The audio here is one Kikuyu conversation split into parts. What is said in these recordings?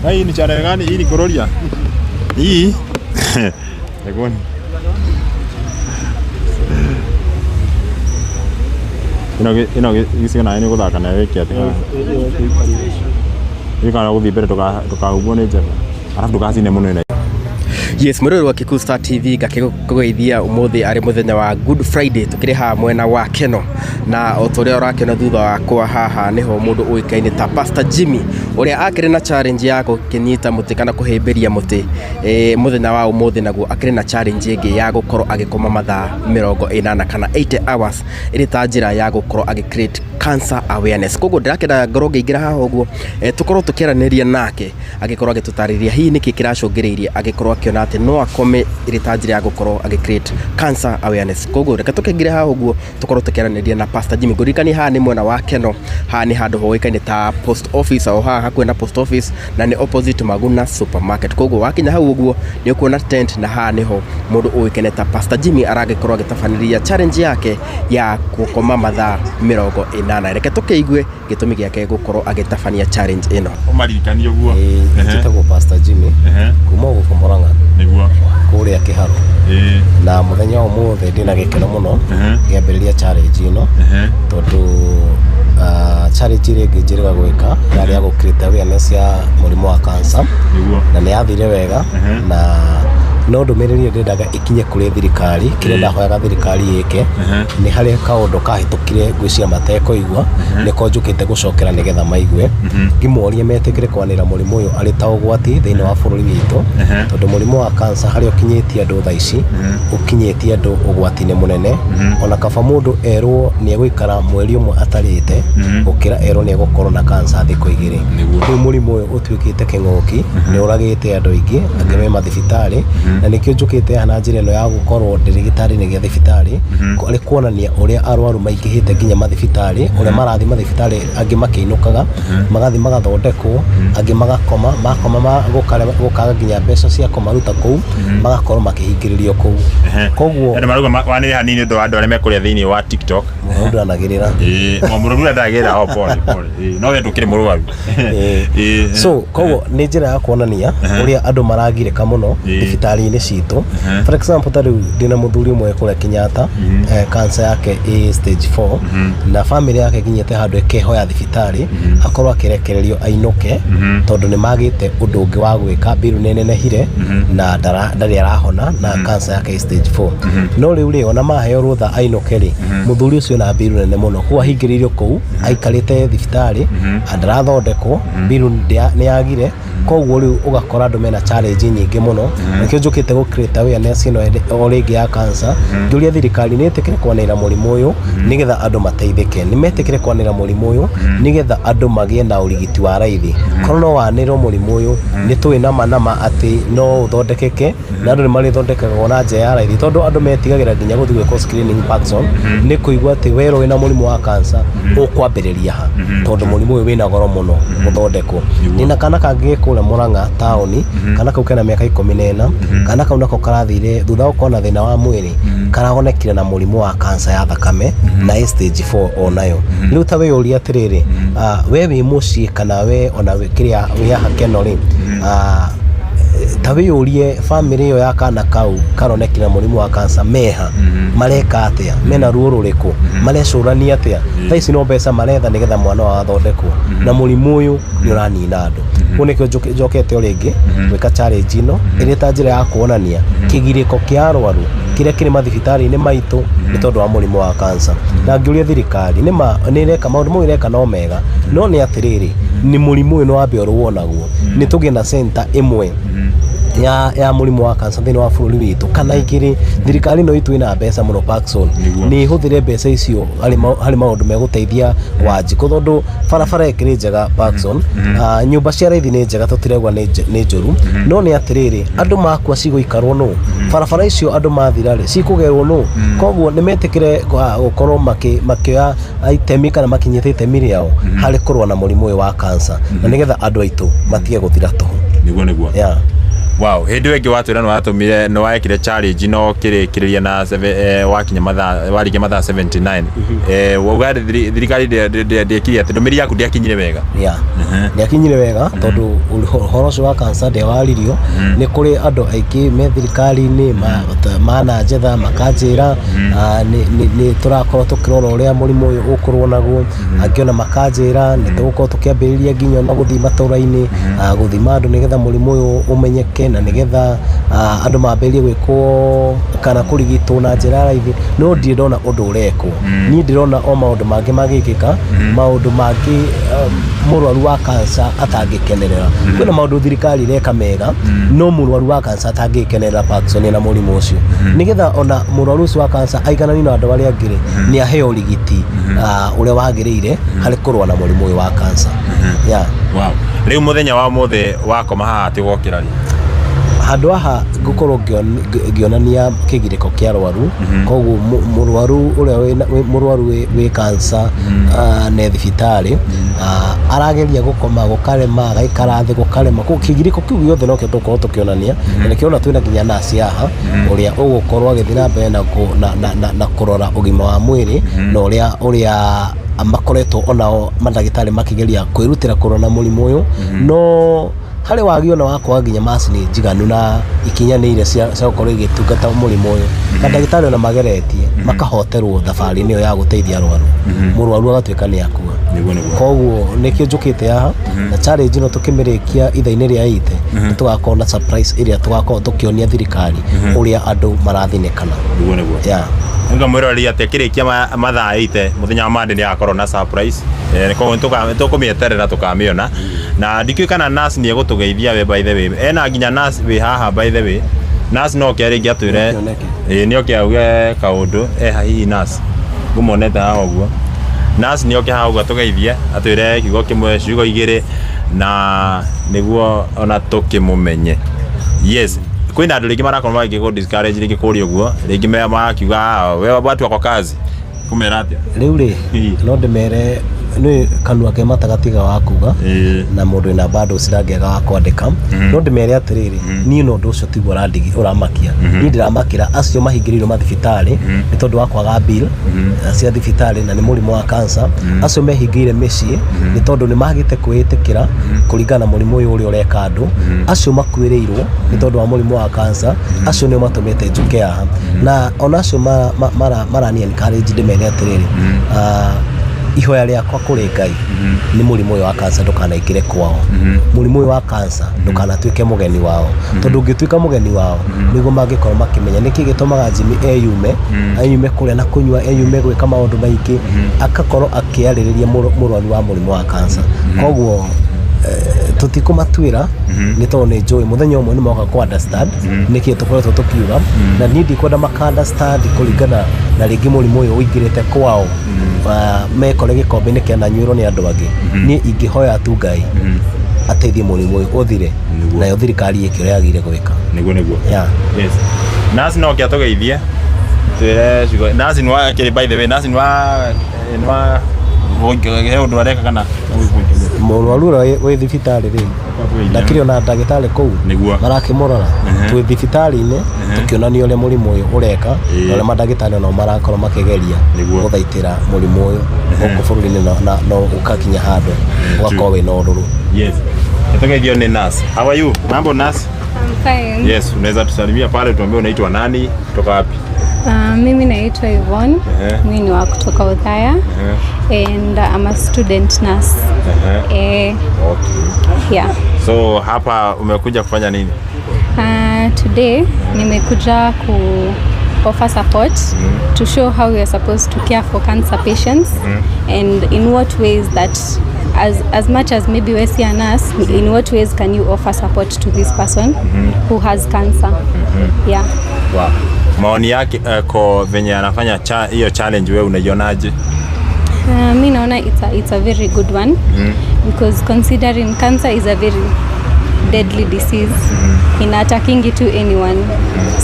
Na hii ni channel gani? Hii ni Kororia. Hii. Egoni. Ino ino gĩcigo nayo nĩ gũthaka nayo ĩke atĩ haha. Ĩĩ kana gũthiĩ mbere ndũkahumbwo nĩ njata. Arabu ndũgacine mũno ĩno. Yes, mwĩroreri wa Kikuyu Star TV, ngakĩkũgeithia ũmũthĩ arĩ mũthenya wa Good Friday, tũkĩrĩ haha mwena wa Keno, na o ta ũrĩa ũrakĩona thutha wakwa haha nĩho mũndũ ũĩkaine ta Pastor Jimmy, ũrĩa akĩrĩ na challenge ya gũkĩnyita mũtĩ kana kũhĩmbĩria mũtĩ mũthenya wa ũmũthĩ, naguo akĩrĩ na challenge ĩngĩ ya gũkorwo agĩkoma mathaa 80 kana 80 hours, ĩrĩ ta njĩra ya gũkorwo agĩ create cancer awareness. Koguo ndĩrakĩenda ngorwo ngĩingĩra haha ũguo, tũkorwo tũkĩaranĩria nake, agĩkorwo agĩtũtarĩria hihi nĩkĩ kĩracũngĩrĩirie agĩkorwo akĩona atĩ no akome ĩrĩ ta njĩra ya gũkorwo agĩ create cancer awareness. Koguo reke tũkĩingĩre haha ũguo, tũkorwo tũkĩaranĩria na Pastor Jimmy. Ngũririkanie haha nĩ mwena wa Keno, haha nĩ handũ hoĩkaine ta post office, o haha hakuhĩ na post office, na nĩ opposite Maguna Supermarket. Koguo wakinya hau ũguo nĩ ũkuona tent, na haha nĩho mũndũ ũĩkaine ta Pastor Jimmy aragĩkorwo agĩtabanĩria challenge yake ya gũkoma mathaa 80. Reke tũkĩigue gĩtũmi gĩake gũkorwo agĩtabania challenge ĩno. Ũmaririkanie ũguo. Ĩĩ, njĩtagwo Pastor Jimmy kuma gũkũ Murang'a, kũrĩa Kĩharũ, na mũthenya wa ũmũthĩ ndĩna gĩkeno mũno ngĩambĩrĩria challenge ĩno, tondũ challenge ĩrĩa ĩngĩ njĩrĩga gwĩka yarĩ ya gũ create awareness ya mũrimũ wa cancer, na nĩ yathire wega, na no ndũmĩrĩri ĩrĩa ndĩrendaga ĩkinye kũrĩ thirikari, kĩrĩa ndahoyaga thirikari ĩke, nĩ harĩ kaũndũ kahĩtũkire ngwĩciria matekũigua, nĩko njũkĩte gũcokera nĩgetha maigue, ngĩmorie metĩkĩre kwanĩra mũrimũ ũyũ arĩ ta ũgwati thĩinĩ wa bũrũri witũ, tondũ mũrimũ wa cancer harĩa ũkinyĩtie andũ thaa ici, ũkinyĩtie andũ ũgwati-inĩ mũnene. Ona kaba mũndũ erwo nĩ egũikara mweri ũmwe atarĩte gũkĩra erwo nĩ egũkorwo na cancer thikũ 2. Rĩu mũrimũ ũyũ ũtuĩkĩte kĩng'ũki, nĩ ũragĩte andũ aingĩ, angĩ me mathibitarĩ, na nĩkĩo njũkĩte haha na njĩra ĩno ya gũkorwo ndĩ gĩtanda-inĩ gĩa thibitarĩ, arĩ kuonania ũrĩa arwaru maingĩhĩte nginya mathibitarĩ, ũrĩa marathiĩ mathibitarĩ, angĩ makĩinũkaga, magathiĩ magathondekwo, angĩ magakoma, makoma gũkaga nginya mbeca cia kũmaruta kũu, magakorwo makĩhingĩrĩrio kũu. Koguo Andũ marauga wanĩrĩre hanini ũndũ wa andũ arĩa mekũrĩa thĩinĩ wa TikTok. Mũndũ anagĩrĩra. Ĩĩ, mũrwaru ndagĩra o pole pole. Ĩĩ, no we ndũkĩrĩ mũrwaru. So koguo nĩ njĩra ya kuonania ũrĩa andũ maragirĩka mũno thibitarĩ-inĩ citũ. For example, ta rĩu ndĩna mũthuri ũmwe kũrĩa Kenyatta, cancer yake ĩ stage 4, na family yake ĩkinyĩte handũ ĩkehoya thibitarĩ akorwo akĩrekererio ainũke, tondũ nĩ magĩte ũndũ ũngĩ wa gwĩka, bill nĩ ĩnenehire na ndarĩ arahona na cancer yake ĩ stage 4. No rĩu rĩ, ona maheo rũtha ainũke rĩ, mũthuri ũcio na bill nene mũno, koguo ahingĩrĩirio kũu, aikarĩte thibitarĩ, ndarathondekwo, bill nĩ yagire. Koguo rĩu ũgakora andũ mena challenge nyingĩ mũno. Nĩkĩo njũkĩte gũ create awareness ĩno o rĩngĩ ya cancer, ngĩũria thirikari nĩ ĩtĩkĩre kwanĩrĩra mũrimũ ũyũ nĩgetha andũ mateithĩke, nĩ metĩkĩre kwanĩrĩra mũrimũ ũyũ nĩgetha andũ magĩe na ũrigiti wa raithi. Korwo no wanĩrĩrwo mũrimũ ũyũ, nĩ tũĩ nama nama atĩ no ũthondekeke, na andũ nĩ marĩthondekagwo na njĩra ya raithi, tondũ andũ metigagĩra nginya gũthiĩ gwĩkwo screening Parkson, nĩ kũigua atĩ werwo wĩna mũrimũ wa cancer ũkwambĩrĩria ha, tondũ mũrimũ ũyũ wĩna goro mũno gũthondekwo. Ndĩna kana kangĩ ge kũrĩa Murang'a taũni, kana kau kena mĩaka 14. Kana kau nako karathire thutha wa gũkorwo na thĩna wa mwĩrĩ, karahonekire na mũrimũ wa cancer ya thakame na ĩ stage 4 onayo. Rĩu ta wĩyũrie atĩrĩrĩ, we wĩ mũciĩ kana we ona kĩrĩa wĩ haha Keno rĩ, ta wĩyũrie bamĩrĩ ĩyo ya kana kau karonekire mũrimũ wa cancer meha, mareka atĩa, mena ruo rũrĩkũ, marecũrania atĩa thaa ici? No mbeca maretha nĩgetha mwana wao athondekwo, na mũrimũ ũyũ nĩ ũranina andũ. Koguo nĩkĩo njokete o rĩngĩ gwĩka challenge ĩno ĩrĩ ta njĩra ya kuonania kĩgirĩko kĩa arwaru kĩrĩa kĩrĩ mathibitarĩ-inĩ maitũ nĩ tondũ wa mũrimũ wa cancer, na ngĩũria thirikari nĩ ma nĩ ĩreka maũndũ mau ĩreka no mega, no nĩ atĩrĩrĩ, nĩ mũrimũ ũyũ nĩ wambe ũrũo naguo, nĩ tũgĩe na center ĩmwe ya mũrimũ wa cancer thĩinĩ wa bũrũri witũ kana igĩrĩ. Thirikari ĩno itũ ĩna mbeca mũno, Parkson, nĩ ĩhũthĩre mbeca icio harĩ maũndũ megũteithia Wanjikũ, tondũ barabara ĩkĩrĩ njega, Parkson, nyũmba cia raithi nĩ njega, tũtiraigua nĩ njũru, no nĩ atĩrĩrĩ, andũ makua cigũikarwo nũ? Barabara icio andũ mathira rĩ, cikũgerwo nũ? Koguo nĩ metĩkĩre gũkorwo makĩoya itemi kana makinyĩte itemi rĩao harĩ kũrũa na mũrimũ ũyũ wa cancer, na nĩgetha andũ aitũ matige gũthira tũhũ. Nĩguo. Yeah. Wow, hĩndĩ ĩyo ĩngĩ watwĩra nĩ watũmire, nĩ wekire challenge no kĩrĩkĩrĩria na wakinya mathaa, waringia mathaa 79, wauga thirikari ndĩekire atĩ ndũmĩrĩri yaku ndĩakinyire wega. Ya, ndĩakinyire wega tondũ ũhoro ũcio wa cancer ndĩawaririo. Nĩ kũrĩ andũ aingĩ me thirikari-inĩ mananjetha makanjĩra, nĩ tũrakorwo tũkĩrora ũrĩa mũrimũ ũyũ ũkũrwo naguo. Angĩ ona makanjĩra nĩ tũgũkorwo tũkĩambĩrĩria nginya ona gũthiĩ matũra-inĩ, gũthima andũ nĩgetha mũrimũ ũyũ ũmenyeke na nĩgetha andũ mambĩrĩrie gwĩkwo kana kũrigitwo na njĩra ya raithi, no ndirĩ ndona ũndũ ũrekwo. Niĩ ndĩrona o maũndũ mangĩ magĩkĩka, maũndũ mangĩ mũrwaru wa cancer atangĩkenerera. Kwĩna maũndũ thirikari ĩreka mega, no mũrwaru wa cancer atangĩkenerera Parkinson na mũrimũ ũcio. Nĩgetha ona mũrwaru ũcio wa cancer aigananie na andũ arĩa angĩ rĩ, nĩ aheo ũrigiti ũrĩa wagĩrĩire harĩ kũrũa na mũrimũ ũyũ wa cancer. Yeah. Wow. Rĩu mũthenya wa mũthĩ wakoma haha atĩ ũgokĩra rĩ? Handũ haha ngũkorwo ngĩonania kĩgirĩko kĩa arwaru. Koguo mũrwaru ũrĩa mũrwaru wĩ cancer, ne thibitarĩ, arageria gũkoma gũkarema, agaikara thĩ gũkarema. Koguo kĩgirĩko kĩu gĩothe nokĩo tũgũkorwo tũkĩonania, na nĩkĩo ũrona twĩna nginya nurse haha ũrĩa ũgũkorwo agĩthiĩ na mbere na kũrora ũgima wa mwĩrĩ na ũrĩa makoretwo onao mandagĩtarĩ makĩgeria kwĩrutĩra kũrũa na mũrimũ ũyũ, no harĩ wagi ona wa kwaga nginya macini njiganu na ikinyanĩire cia gũkorwo igĩtungata mũrimũ ũyũ. Mandagĩtarĩ ona mageretie makahoterwo thabarĩ-inĩ ĩyo ya gũteithia arwaru, mũrwaru agatuĩka nĩ akua. Nĩguo, nĩguo. Koguo nĩkĩo njũkĩte haha na challenge ĩno. Tũkĩmĩrĩkia ithaa-inĩ rĩa 8, nĩ tũgakorwo na surprise ĩrĩa tũgakorwo tũkĩonia thirikari ũrĩa andũ marathinĩkana. Nĩguo, nĩguo. Yeah. Nga mwĩroreri atĩ akĩrĩkia mathaa 8 mũthenya wa Monday nĩ agakorwo na surprise. Koguo nĩtũkũmĩeterera tũkamĩona, na ndikĩũĩ kana nurse nĩ egũtũgeithia we. By the way, ena nginya nurse wĩ haha. By the way, nurse no oke rĩngĩ atwĩre. Nĩoke. Ĩĩ, nĩ oke auge kaũndũ eha. Hihi nurse ngũmonete haha ũguo, nurse nĩ oke haha ũguo atũgeithie, atwĩre kiugo kĩmwe, ciugo igĩrĩ, na nĩguo ona tũkĩmũmenye. Yes, kwĩna andũ rĩngĩ marakorwo magĩkũ discourage rĩngĩ kũrĩa ũguo, rĩngĩ marakiuga, "Ah, we watu wako kazi." Kũmera atĩa? Rĩu rĩ, no ndĩmere nĩ kanua ke mata gatiga wa kuga, na mũndũ wĩna bundles ndangĩaga wa kwandĩka. No ndĩmere atĩrĩrĩ, niĩ no ũndũ ũcio tiguo ũramakia. Niĩ ndĩramakĩra acio mahingĩrĩirwo mathibitarĩ nĩ tondũ wa kwaga bill cia thibitarĩ na nĩ mũrimũ wa cancer, acio mehingĩire mĩciĩ nĩ tondũ nĩ magĩte kwĩĩtĩkĩra kũringana na mũrimũ ũyũ ũrĩa ũreka andũ, acio makuĩrĩirwo nĩ tondũ wa mũrimũ wa cancer. Acio nĩo matũmĩte njũke haha, na ona acio marani encourage, ndĩmere atĩrĩrĩ, ihoya rĩakwa kũrĩ Ngai nĩ mũrimũ ũyũ wa cancer ndũkanaingĩre kwao, mũrimũ ũyũ wa cancer ndũkanatuĩke mũgeni wao, tondũ ũngĩtuĩka mũgeni wao nĩguo mangĩkorwo makĩmenya nĩkĩ gĩtũmaga Jimmy eyume kũrĩa na kũnyua, eyume gwĩka maũndũ maingĩ, akakorwo akĩarĩrĩria mũrwaru wa mũrimũ wa cancer. Koguo tũtikũmatuĩra nĩ tondũ nĩ njũĩ mũthenya ũmwe nĩ moka kũ understand nĩkĩ tũkoretwo tũkiuga, na niĩ ndikwenda maka understand kũringana na rĩngĩ mũrimũ ũyũ ũingĩrĩte kwao, mekore gĩkombe-inĩ kĩananyuĩrwo nĩ andũ angĩ. Niĩ ingĩhoya tu Ngai ateithie mũrimũ ũyũ ũthire, nayo thirikari ĩke ũrĩa yagĩrĩire gwĩka. Nĩguo, nĩguo. Yeah. Yes, nurse no kĩa tũgeithie, twĩre ciugo. Nurse nĩ wa kĩrĩ, by the way, nurse nĩ wa he ũndũ areka kana? Mũrwaru ũrĩa wĩ thibitarĩ rĩ, ndakĩrĩ ona ndagĩtarĩ kũu marakĩmũrora. Twĩ thibitarĩ-inĩ tũkĩonania ũrĩa mũrimũ ũyũ ũreka na ũrĩa mandagĩtarĩ onao marakorwo makĩgeria gũthaitĩra mũrimũ ũyũ gũkũ bũrũri-inĩ, na ũgakinya handũ ũgakorwo wĩna ũrũrũ. Yes, tũgeithio nĩ nurse. How are you? Mambo, nurse? I'm fine. Yes, unaweza tusalimia pale, tuambie unaitwa nani, kutoka wapi? Mimi naitwa Yvonne. Mimi ni wa kutoka Othaya and I'm a student nurse. Yeah. So hapa umekuja kufanya nini? Today nimekuja ku offer support to show how we are supposed to care for cancer patients and in what ways that as much as maybe we see a nurse, in what ways can you offer support to this person who has cancer? Yeah. Wow. Maoni yake kwa venye anafanya hiyo challenge, wewe unaionaje? Mi naona it's a very good one because considering cancer is a very deadly disease, ina attacking to anyone,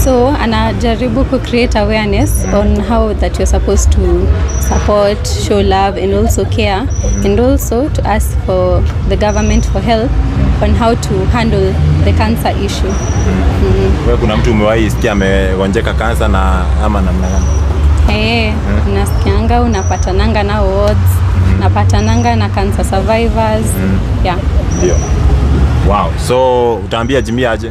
so anajaribu ku create awareness on how that you're supposed to support, show love and also care, and also to ask for the government for help on how to handle the cancer issue. Wewe kuna mtu umewahi sikia amegonjeka kansa na ama namna gani? Eh, unasikianga, unapatananga na wards, napatananga na cancer survivors. Yeah. Ndio. Wow. So utaambia Jimmy aje?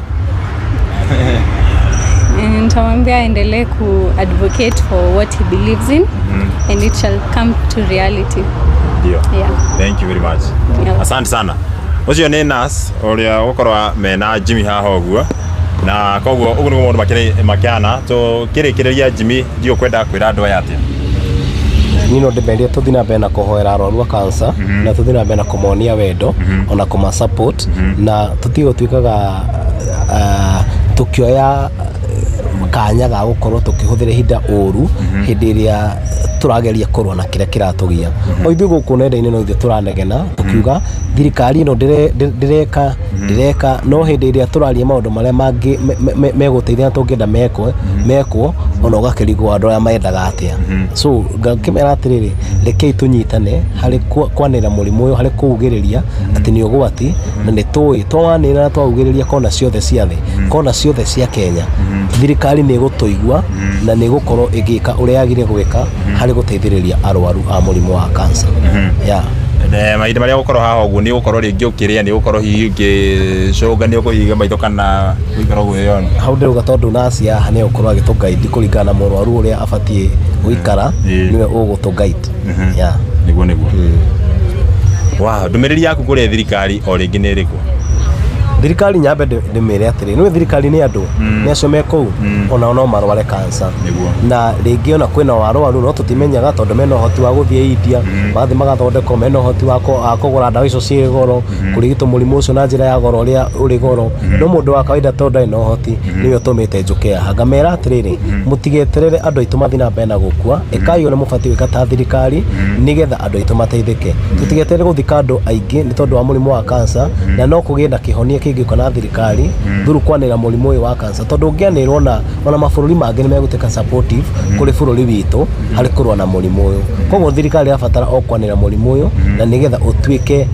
Nitamwambia aendelee ku advocate for what he believes in and it shall come to reality. Ndio. Yeah. Thank you very much. Yeah. Asante sana. Ũcio nĩ nurse ũrĩa ũkorwo mena Jimmy haha ũguo, na koguo ũguo nĩguo maũndũ makĩrĩ makĩhana. Tũkĩrĩkĩrĩria, Jimmy, ndiũ kwenda kwĩra andũ aya atĩa? Niĩ no ndĩmerie tũthiĩ na mbere na kũhoera arwaru a cancer, na tũthiĩ na mbere na kũmonia wendo ona kũma support, na tũtige gũtuĩkaga tũkĩoya kanya ga gũkorwo tũkĩhũthĩra ihinda ũru hĩndĩ ĩrĩa tũrageria kũrũa na kĩrĩa kĩratũgia. O ithuĩ gũkũ nenda-inĩ no ithuĩ tũranegena tũkiuga thirikari ĩno ndĩreka ndĩreka, no hĩndĩ ĩrĩa tũraria maũndũ marĩa mangĩ megũteithia na tũngĩenda mekwo mekwo, ona ũgakĩrigwo andũ arĩa mendaga atĩa. So ngakĩmera atĩrĩrĩ, rekei tũnyitane harĩ kwanĩrĩra mũrimũ ũyũ, harĩ kũugĩrĩria atĩ nĩ ũgwati, na nĩ tũĩ twawanĩrĩra na twaugĩrĩria kona ciothe cia thĩ, kona ciothe cia Kenya, thirikari nĩ ĩgũtũigua na nĩ ĩgũkorwo ĩgĩka ũrĩa yagĩrĩire gwĩka harĩ gũteithĩrĩria arwaru a mũrimũ wa cancer, yeah. Mahinda marĩa gũkorwo haha ũguo, nĩ ũgũkorwo rĩngĩ ũkĩrĩa, nĩ ũgũkorwo hihi ũgĩcũnga, nĩ ũkũhiga maitho kana gũikara ũguo yona? Hau ndĩrauga tondũ nurse haha nĩ egũkorwo agĩtũ guide kũringana na mũrwaru ũrĩa abatiĩ gũikara, nĩwe ũgũtũ guide, yeah. Nĩguo. Wow, ndũmĩrĩri yaku kũrĩ thirikari o rĩngĩ nĩ ĩrĩkũ? Thirikari nyambe ndĩmĩre atĩrĩ, nĩwe thirikari nĩ andũ, nĩ acio me kũu, onao no marware cancer. Na rĩngĩ ona kwĩna arwaru no tũtimenyaga, tondũ mena ũhoti wa gũthiĩ India, magathiĩ magathondekwo, mena ũhoti wa kũgũra ndawa icio ciĩ goro, kũrigitwo mũrimũ ũcio na njĩra ya goro ũrĩa ũrĩ goro, no mũndũ wa kawaida tondũ ndarĩ na ũhoti, nĩwe ũtũmĩte njũke haha ngamera atĩrĩrĩ, mũtigeterere andũ aitũ mathiĩ na mbere na gũkua, ĩkai ũrĩa mũbatiĩ gwĩka ta thirikari nĩgetha andũ aitũ mateithĩke. Tũtigeterere gũthika andũ aingĩ nĩ tondũ wa mũrimũ wa cancer, na no kũgĩe na kĩhonia kĩngĩũka na thirikari through kwanĩrĩra mũrimũ ũyũ wa cancer, tondũ ũngĩanĩrĩrwo na ona mabũrũri mangĩ nĩ megũtuĩka supportive kũrĩ bũrũri witũ harĩ kũrũa na mũrimũ ũyũ. Koguo thirikari ĩrabatara o kwanĩrĩra mũrimũ ũyũ na nĩgetha ũtuĩke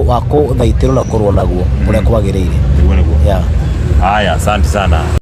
wa kũthaitĩrwo na kũrũa naguo ũrĩa kwagĩrĩire. Nĩguo. Yeah. Haya, asante sana.